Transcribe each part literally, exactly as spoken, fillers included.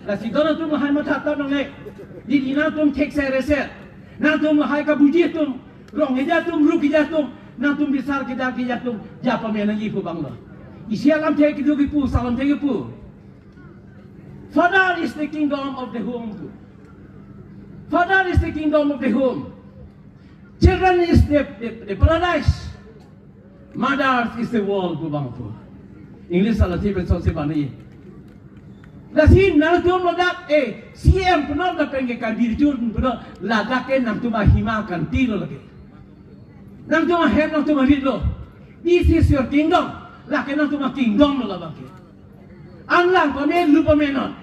Lasi don atum lahai matha tap nangne. Didi nangtum thekser reser. Nangtum lahai kabuji atum, rong keja atum, ru keja atum, nangtum bisar keja keja atum, ja pame nangji pu abang lo. Isi alamthe kedo kipu, salamthe kipu. Father is the kingdom of the home. Father is the kingdom of the home. Children is the, the, the paradise. Mother is the world pu abang pu. English alamthe pen sose bani. Lasi nangtum ladak, eh, C M penot lapen ke Karbi Region penot ladak ke nangtum ahima kanti lo lake. Nangtum ahem nangtum arit lo. This is your kingdom. Lake nangtum akingdom lo labang ke. An lang pame lu pame non.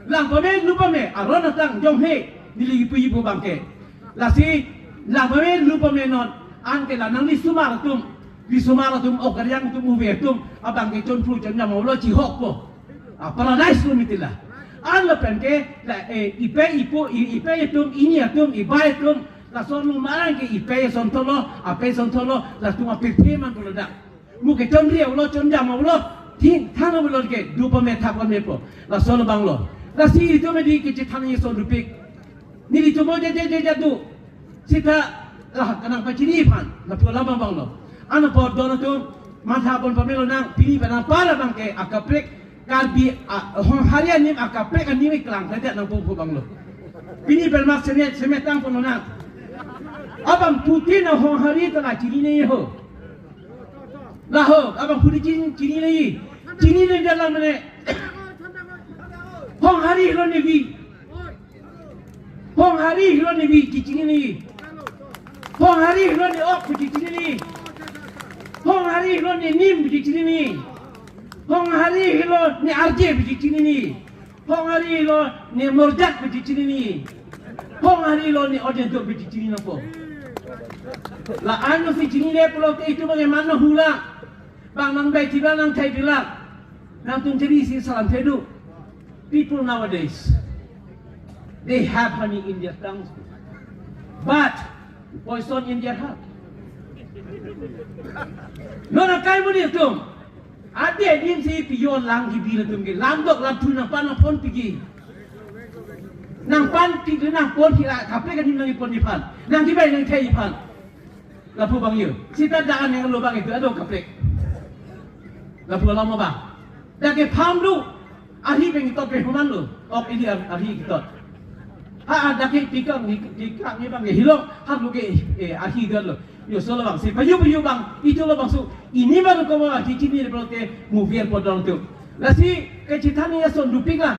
Lang pame lu pame aron atang jong he neli kipuji pu abang ke. Lasi lang pame lu pame non. Anke la nangli sumar atum, li sumar atum, ok ariang atum, uve atum abang ke chonphru chonjam lo chihok ko. Ah, paradise lo mitila. An lapen ke la, eh, ipe ipo, i-, ipe atum, ini atum, ibai atum, lason lo marang ke ipe son tholo, ape son tholo, latum apirthe man tholo dak. Mo ke chonri avelo, chonjam avelo, thing thang avelo ke, du pame thap pame po. Lason abang lo. Lasi itum edi kechethan ason dopik. Nelitum mo je je je je do. Seta la kanang pachini aphan, lapu alam abang lo. Anapot don atum matha pon pamelo nang, pini pen anpar abang ke akaprek Karbi, a, Honghari anim akaprek anim iklang saja nangpo pu abang lo. Pini pen mak semet semet tang pon nang. Abang Putin a Honghari ta la chinine ho. Laho, abang Putin chin, chinine. Chinine dalam ne. Honghari lo ne vi. Honghari lo ne vi, kichinine. Honghari lo ne ok, kichinine. Honghari lo ne nim, kichinine. Honghari lo ne arje, kichinine. Honghari lo ne morjak, kichinine. Honghari lo ne ojen do, kichinine po. La ansi chinine pulote itum abang mano hula. Bang nang bai tibang nang thai tibang. Nangtum thiri si salamthe do. People nowadays, they have honey in their tongues, but poison in their heart. Non akai mo di atum. Adi adim si piyo lang kibi latum ke. Lam dok lam thu nangpan nangpon pigi. Nangpan pigi nangpon pila kaprek adim nangponji aphan. Nangkibai nangthaiji aphan. Lapu abang yo. Seta dak an yang lo abang itum ado kaprek. Lapu alam abang. Dak ke pham do. Arhi pen ketot pe human lo. Ok ili ar-, arhi ketot. Ha, ha, dak ke tikang ni, tikang ni abang ke hilong. Ha lo ke, eh, arhi do lo. Yo so lo abang. Si payu payu abang. Itum lo abang su. Ini baru ko abang kichinine pulote movie po don atum. Lasi kechethan ason dopik la.